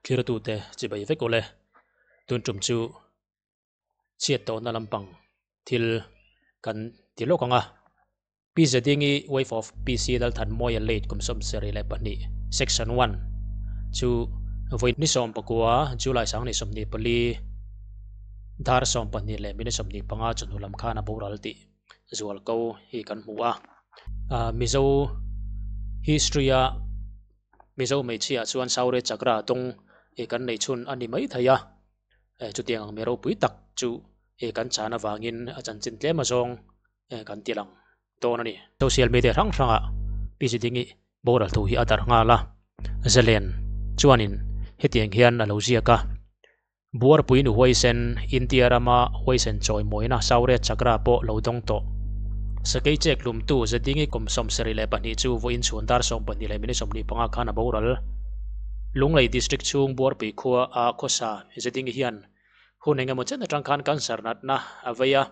Thirtute chibai vek awle tun tum chu chhiat tawhna lampang thil kan ti lawk ang a. Pi Zadingi wife of PC Lalthanmawia late kum 72 section 1 chu vawi ni 19 July 2024 dar 12 leh minute 25 chawhnu lam khan a boral tih zual ko hi kan hmu a. Mizo history a Mizo hmeichhia chuan Saure Chakra tawng kan neih chhun a ni mai thei a, chutiang ang mi ropui tak chu kan chan avangin a chanchin tlem azawng kan ti lang dawn a ni. Social media hrang hrangah Pi Zidingi boral thu hi a darh nghal a, Zalen chuanin hetiang hian a lo ziak a, Buarpui nu huaisen, India rama huaisen chawimawina Saure Chakra pawh lo dawng tawh. Sakei chek hlumtu Zedingi kum 72 chu vawiin chhun dar 12 leh minute 25 khan a boral. Lunglei District chhung Buarpui khua a khawsa Zedingi hian hun engemaw chen atang khan cancer natna a vei a,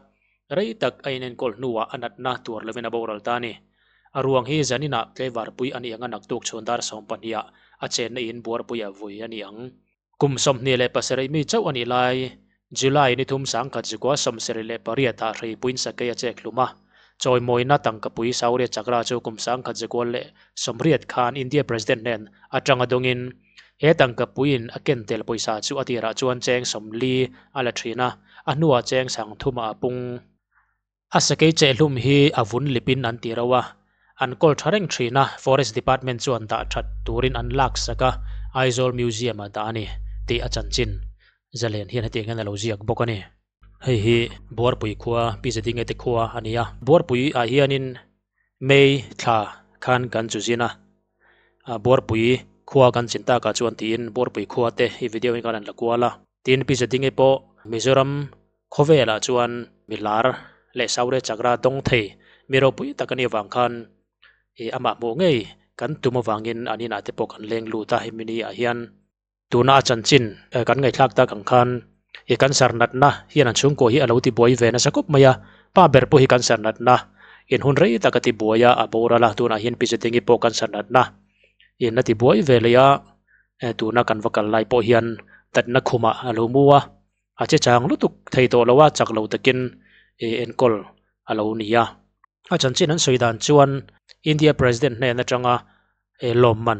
rei tak a inenkawl hnuah a natna tuar lovin a boral ta a ni. A ruang hi zaninah Tleivarpui a ni ang a naktuk chhun dar 12 ah a chenna in Buarpuiah vui a ni ang. Kum 27 mi chauh a nih lai, July ni thum sangkhat zikua 78 ah hreipuiin sakei a chek hlum a. Chawimawina tangkapui Shaurya Chakra chu kum 1980 khan India President hnen atanga dawngin he tangkapuiin a ken tel pawisa chu a tirah chuan cheng 40 a la thin a, a hnuah cheng 30 ah a pung. A sakei chehlum hi a vun lipin an ti reuh a, an kawl tha reng thin a, Forest Department chuan dah that turin an lak sak a, Aizawl Museum ah dah a ni tih a chanchin zalen hian hetiang hian a lo ziak bawk a ni. Hei hi Buarpui khua Pi Zadinge te khua a ni a, Buarpui ah hianin May thla khan kan chu zin a, Buarpui khua kan chin takah chuan tiin Buarpui khua te hi video in khan an la kual a, tin Pi Zadinge pawh Mizoram Khawvelah chuan mi lar leh Saure Chakra dawng thei mi ropui tak a nih avang khan ih amah hmuh ngei kan tum avangin an inah te pawh kan leng lut a, hemi ni ah hian tuna a chanchin kan ngaihthlak tak ang khan ih cancer natna hian an chhungkaw hi a lo ti buai ve nasa khawp mai a, pa ber pawh hi cancer natna in hun rei tak a ti buai a, a boral a, tunah hian Pi Zetingi pawh cancer natna in a ti buai ve leh a, tuna kan va kal lai pawh hian natna khumah a lo mu a. A che chang lutuk thei tawh lo a, chak lo takin enkawl a lo ni a. A chanchin an sawi dan chuan India President hnen atanga lawmman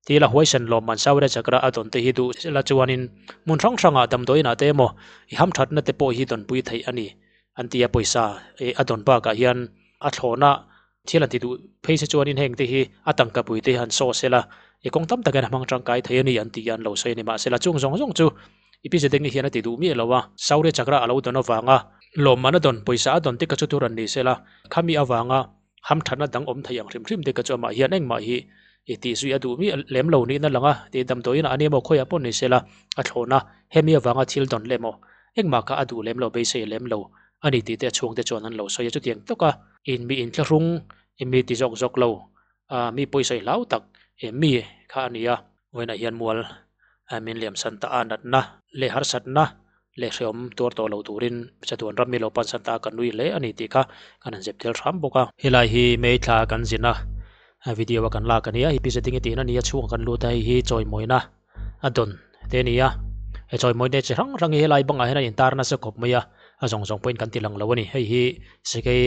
tila huaisen lawmman Saurya Chakra a dawn te hi duh la chuanin hmun hrang hrangah damdawiinah te emaw i hamthatna te pawh hi dawnpui theih a ni an ti a, pawisa a dawn bakah hian a thlawhna thil an ti duh phei se chuanin heng te hi a tangka pui te hi han saw sela i kawng tam takin a hmang tangkai thei a ni an ti a an lo sawi a ni. Mahsela chung zawng zawng chu i pi Zedeng-i hian a ti duh miah lo a, Saurya Chakra a lo dawn avanga lawmman a dawn, pawisa a dawn te kha chu tur an ni sela, khami avanga hamthatna dang awm thei ang hrim hrim te kha chu amah hian engmah hi i tih zui a duh miah lem lo niin a lang a, tih damdawiin a ni emaw khawiah pawh ni sela a thlawhna hemi avanga thil dawn leh emaw engmah kha a duh lem lo beisei lem lo a ni tih te a chhungte chuan an lo sawi a, chutiang tawka in mi inthlahrung i mi ti zawk zawk lo a mi pawisa i hlau tak e mi kha a ni a. Vawiinah hian mual min liam san ta a, natna leh harsatna leh hrehawm tuar tawh lo turin chatuan ram mi lo pan san ta a kan nui hle a ni tih kha kan han zep tel hram bawk a. Helai hi May thla kan zin a, video a kan lak a nia, hi pi Zadingi tihna a ni a, chhungah kan lut a, hei hi chawimawina a dawn te a ni a, he chawimawina chi hrang hrang hi helai bangah hian a intar nasa khawp mai a, a zawng zawng pawhin kan ti lang lo a ni. Hei hi sakei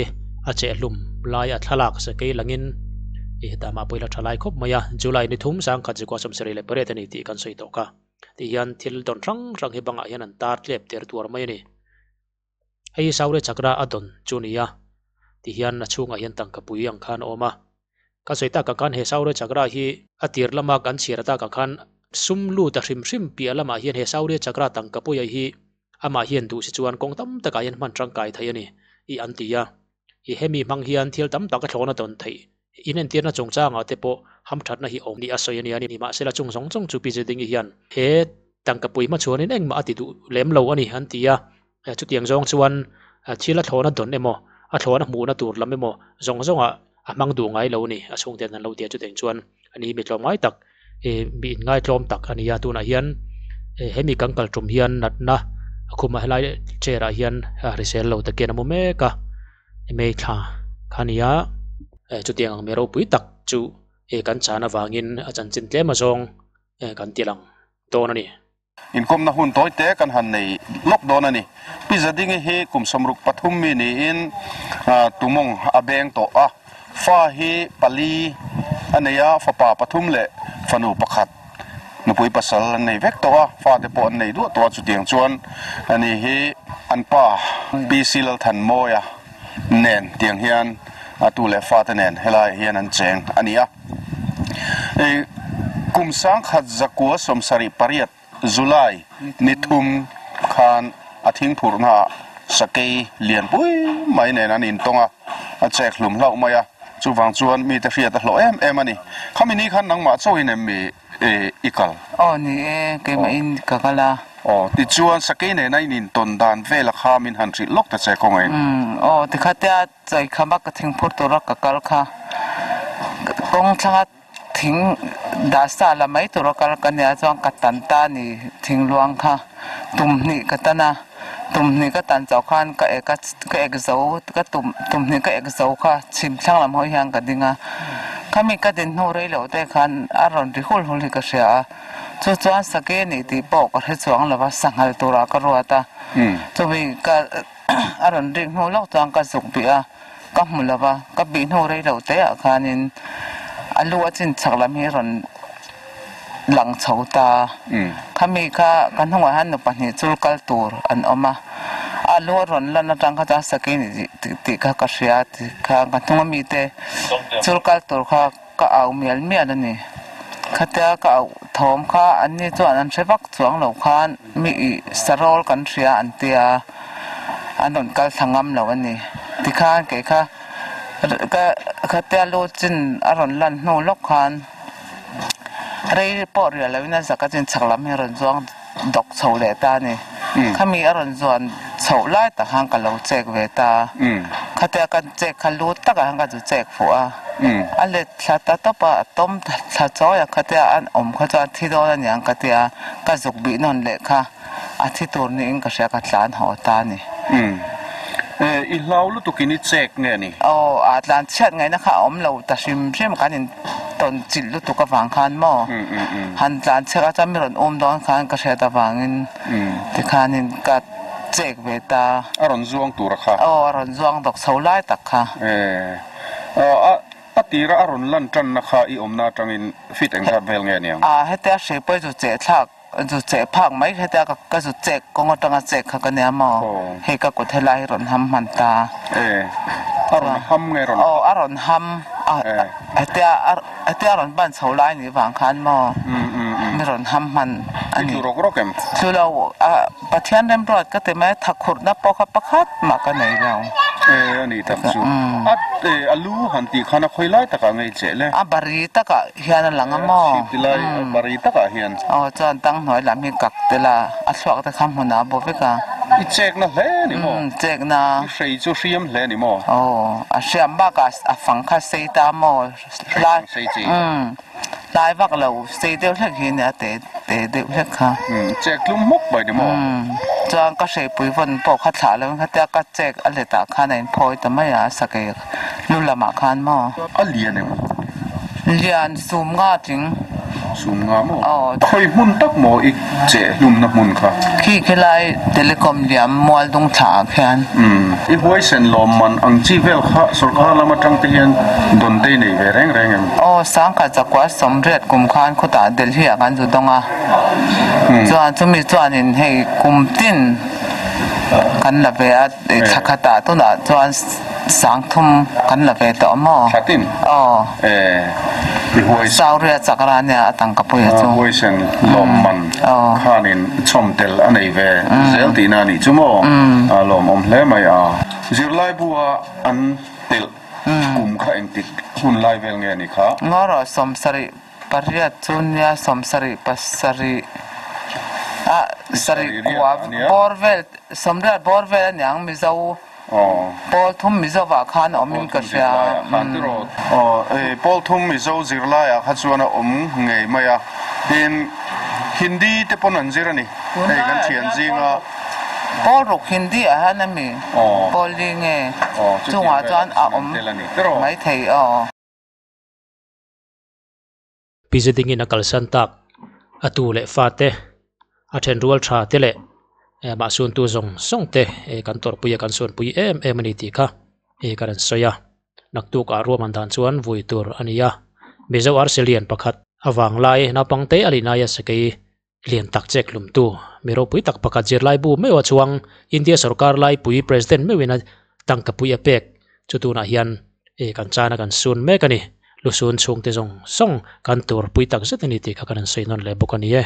a chehhlum lai a thlalak sakei langin ih hetah mah pawh ila tha lai khawp mai a, July ni thum sangkhat zikua 78 a ni tih kan sawi tawh kha. Tih hian thil dawn hrang hrang hi bangah hian an tar tlep ter tuar mai a ni. Hei hi Saure Chakra a dawn chu a ni a, ti hian a chhungah hian tangka pui ang khan a awm a. Ka sawi takah khan he Saure Chakra hi a tir lama kan chhiar takah khan sum lut a hrim hrim piah lamah hian he Saure Chakra tangka puia hi amah hian duh si chuan kawng tam takah hian hman tangkai thei a ni i an ti a. I hemi hmang hian thil tam tak a thlawhna dawn theih inentirna chungchangah te pawh hamthatna hi awm ni a sawi a nia ni. Mahsela chung zawng zawng chu Pi Zedingi hian he tangka pui hmachhuanin engmah a ti duh lem lo a ni an ti a. Chutiang zawng chuan thil a thlawhna dawn emaw a thlawhna hmuhna tur lam emaw zawng zawngah a hmang duh ngai lo a ni a chhungte an lo ti a. Chutiang chuan a ni mi tlawm ngai tak mi inngai tlawm tak a ni a. Tunah hian hemi kan kal tum hian natna a khumah helai chair ah hian hrisel lo takin a mu mek a May thla kha a ni a. Chutiang ang mi ropui tak chu kan chan avangin a chanchin tlem azawng kan ti lang. dawn a ni. Inkawmna hun tawi te kan han nei lawk dawn a ni. Pi Zadingi hi kum 63 mi niin tumawng a beng tawh a, fa hi pali a nei a, fapa pathum leh fanu pakhat nupui pasal an nei vek tawh a, fate pawh an nei duah tawh a, chutiang chuan ani hi an pa PC Lalthanmawia nen tiang hian a tu leh fate nen helaiah hian an cheng a ni a. Kum 1978 July ni thum khan a thingphurhnaah sakei lianpui mai nen an intawng a, a chek hlum hlauh mai a, chuvang chuan mite hriat a hlawh em em a ni. Khami ni khan nangmah chauhin em mi i kal? Aw ni e, keimahin ka kal a. Aw, tichuan sakei nena in intawn dan vela kha min han hrilh lawk ta che kawngaiin. Aw, tikhatia Chaikhama ka thingphur tura ka kal kha kawng thlanga thing dah sa la mai tura kal ka nia chuan ka tan ta ni thing luang kha tum hnih ka tan a, tum hnih ka tan chauh khan ka ek a ka ek zo ka tum tum hnih ka ek zo kha chhim thlang lam hawi hian ka ding a, khami ka din hnu rei loh te khan a rawn ri hul hul hi ka hria a, chu chuan sake nih tih pawh ka hre chuang lo va sanghal turah ka ruat a, chumi ka. A rawn rik hnu lawk chuan ka zuk bih a, ka hmu lo va, ka bih hnu rei lo te ah khanin a lu a chin chak lam hi rawn lang chho ta. Khami kha ka hnungah hian nu pahnih chul kal tur an awm a, a lu a rawn lan atang kha chuan sakei ni tih kha ka hria tih kha ka hnunga mite chul kal tur kha ka au mial mial a ni. Khatia ka auh thawm kha anni chuan an hre vak chuang lo khan mi ih sarawl kan hria an tia an rawn kal thla ngam lo a ni. Tikhan kei kha ka khatia lu chin a rawn lan hnu lawk khan rei pawh riah loin a zaka chin chhak lam hi a rawn zuang dawk chho leh ta a ni. Khami a rawn zuan chhoh lai tak khan ka lo chek ve ta a. Khatia ka chek kha lut takah khan ka zu chek fuh a. A let thla ta tawp a, a tawm thla chawi a, khatia an awm kha chuan thi dawn a niang ka ti a, ka zuk bih nawn leh kha a thi tur niin ka hria ka tlan haw ta a ni. I hlau lutukin i chek nge ni? Aw, a tlan chhiat ngaihna kha a awm lo ta hrim hrim kan in tawn chilh lutuk avang khan maw? Han tlan chhiat a chuan mi rawn um dawn khan ka hriat avangin tikhanin ka chek ve ta. A rawn zuang tur a kha? Aw, a rawn zuang dawk chho lai tak kha. A tira a rawn lan tanna kha i awmna atangin fit engzat vel nge niang? A, hetia hrepawih chu cheh thlak Zu cheh phak mai hetia ka zu chek kawng atanga chek kha ka nia maw? Hei ka kut helai hi rawn ham hman ta. E, a rawn ham nge rawn? Aw, a rawn ham. Hetia hetia a rawn ban chho lai nih vang khan maw? Mi rawn ham hman a ni. I tlu rawk rawk em? Tlu lo, Pathian remruat ka ti mai, thakhurhna pawh kha pakhat mah ka nei lo. E, a nih tak chu. A, a lu han tih khan a khawi lai takah ngei cheh le? A bari takah hian a lang a maw? Chhip ti lai bari takah hian. Aw chuan tang hnuai lam hi kak tel a, a thluak te kha hmunah a bu vek a. I chekna hle ni maw? Umm chekna. I hrei chu hriam hle ni maw? Aw a hriam bakah a fang kha sei ta maw? Hrei fang sei chi. Umm hlai vak lo sei deuh hlek hi nia te te deuh hlek kha. Umm chek tlum hmawk mai ni maw? Umm chuan ka hreipui vawn pawh kha thlah lo in khatia ka chek a letah khan a inphawi ta mai a, sakei Lu lamah khan maw? A lian em? Lian sum nga tling. Sum nga maw? Aw. Khawi hmun tak maw i cheh hlumna hmun kha? Khi khilai telecom liam mual dung thla ah khian. Umm. I huaisen lawmman ang chi vel kha sorkar lam atang te hian dawn te i nei ve reng reng em? Aw, sangkhat zakua sawmriat kum khan khutah Delhi ah kan zu dawng a. Chuan chumi chuanin hei kum tin kan la ve a. Thla khatah tunah chuan sangthum kan la ve tawh maw? Thla tin? Aw. I huaisen. Sauria chakra nia a tangka pui a chu. Huaisen lawmman khanin chhawm tel a nei ve zel tihna a nih chu maw? A lawmawm hle mai a. Zirlai bua an telh kum kha engtik hun lai vel nge a nih kha? Ngaw rawh 78 chu nia 77 ah sarih kua bawr vel sawmriat bawr vel a niang Mizo pawl thum Mizovah khan a awmin ka hria. Pawl thum Mizo zirlaiah kha chuan a awm ngei mai a, tin Hindi te pawn an zir a ni hei kan thian zinga. Pawl ruk Hindi ah hian a mi pawl li nge chungah chuan a awm maithei aw. Pi Zedingin a kalsan tak a tu leh fate. A then rual tha te leh mah suntu zawng zawng te kan tawrhpui a kan suanpui em em a ni tih kha kan rawn sawi a. Naktuk ah ruahman dan chuan vui tur a ni a. Mizo arsi lian pakhat avang lai naupang te a lihnaia sakei lian tak chek hlumtu mi ropui tak pakhat zirlai bu meuh a chuang India sorkar laipui President meuhin a tangka pui a pek chu tunah hian kan chana kan sun mek a ni. Lusun chhungte zawng zawng kan tur pui tak zet a ni tih kha kan rawn sawi nawn leh bawk a ni e.